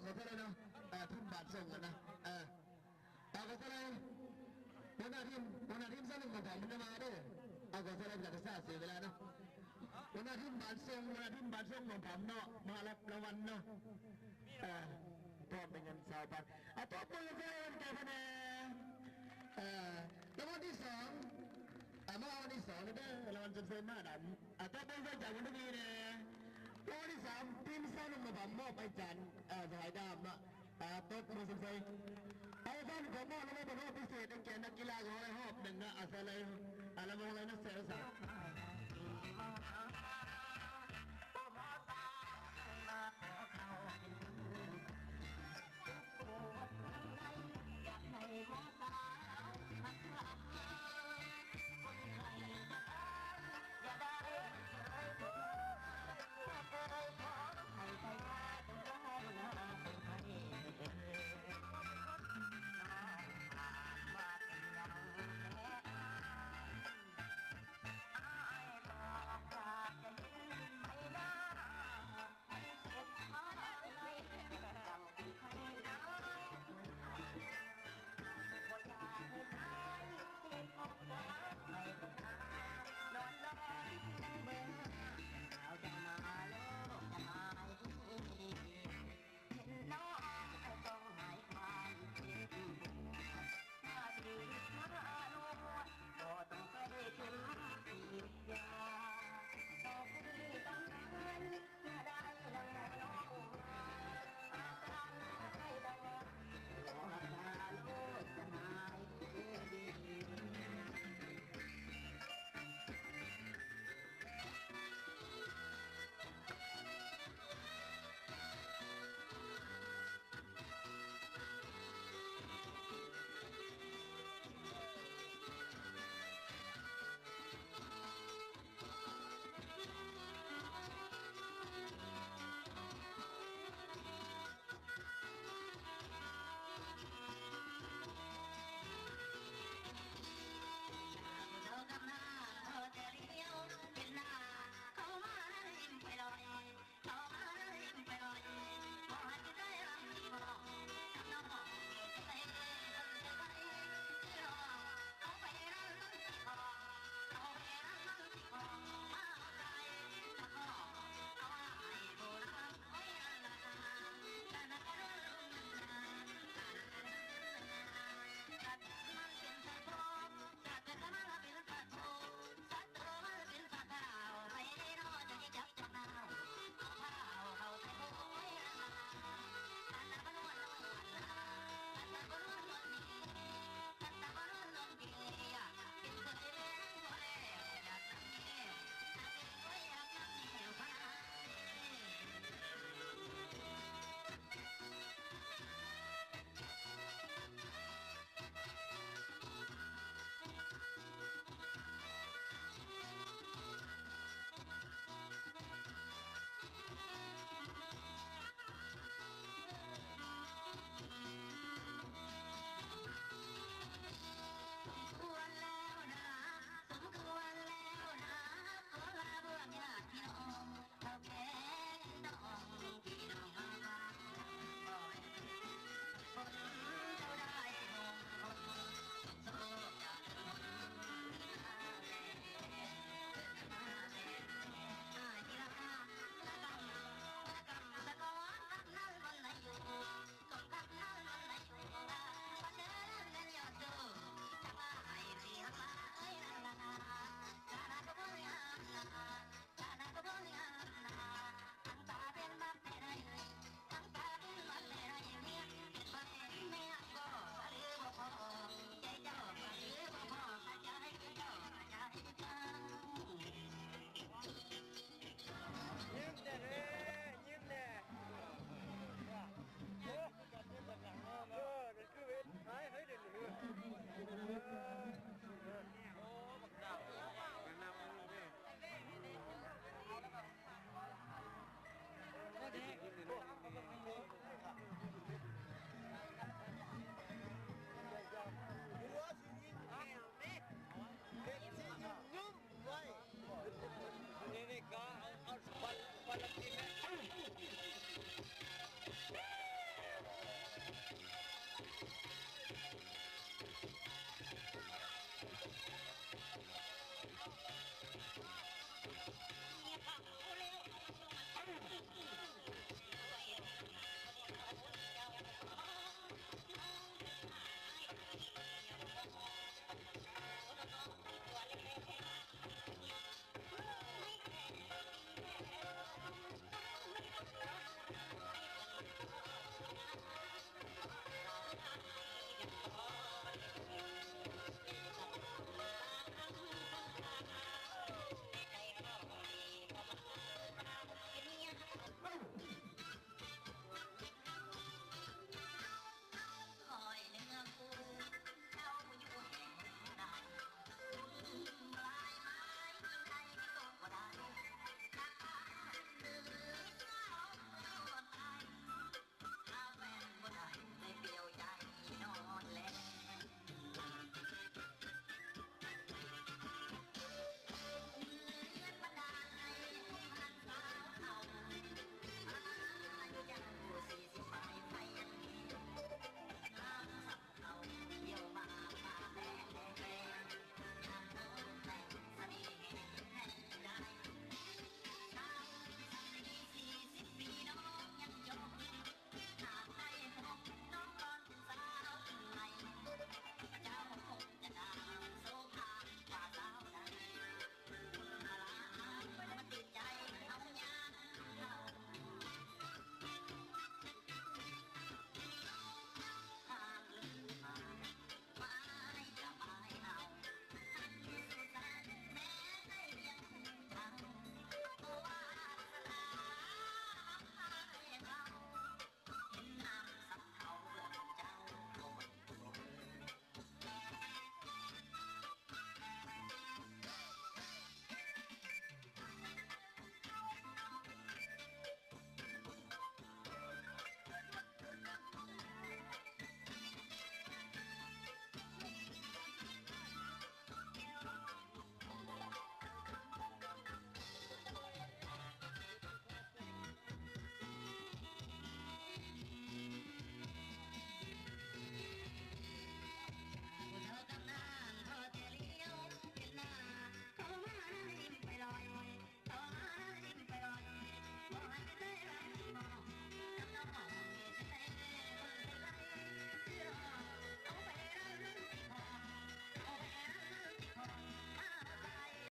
ຂໍເຊີນເລີຍເນາະ ເອີ ທີມບ້ານຊົງຫັ້ນນະ ເອີ ເອົາ ຂໍເຊີນເລີຍ ຫົວໜ້າທີມ ຫົວໜ້າທີມຊາວໜຸ່ມຂອງເຮົາມັນຈະມາເດີ ເອົາ ຂໍເຊີນເລີຍ ເພື່ອຈະບໍ່ເສຍເວລາເນາະ ຫົວໜ້າທີມບ້ານຊົງ ຫົວໜ້າທີມບ້ານຊົງຂອງເຮົາເນາະ ມາຮັບລາງວັນເນາະ ເອີ ພ້ອມເປັນເງິນຊາວພັນ ເອົາ ຕົບມືໃຫ້ແກ່ເພິ່ນແດ່ ເອີ ລາງວັນທີສອງ ອ່າ ມາລາງວັນທີສອງເດີ ລາງວັນຊົມເຊີຍມ້າດຳ ອ່າ ຕົບມືໃຫ້ຈາກວງດນຕຣີແດ່ ລາງວັນທີສາມ ທີມຊາວໜຸ່ມມາບຳມອບໃຫ້ຈານ ອ່າ ສະຫາຍດາມເນາະ ອ່າ ຕົບມືຊົມເຊີຍ ປະຊາຊົນຂໍມອບລາງວັນເປັນຮອບພິເສດໃຫ້ແກ່ນັກກິລາຂອງເຮົາໃນຮອບໜຶ່ງເນາະ ອາໄສເລີຍ ອ່າ ລາງວັນເລີຍເນາະ ເຊີນສາ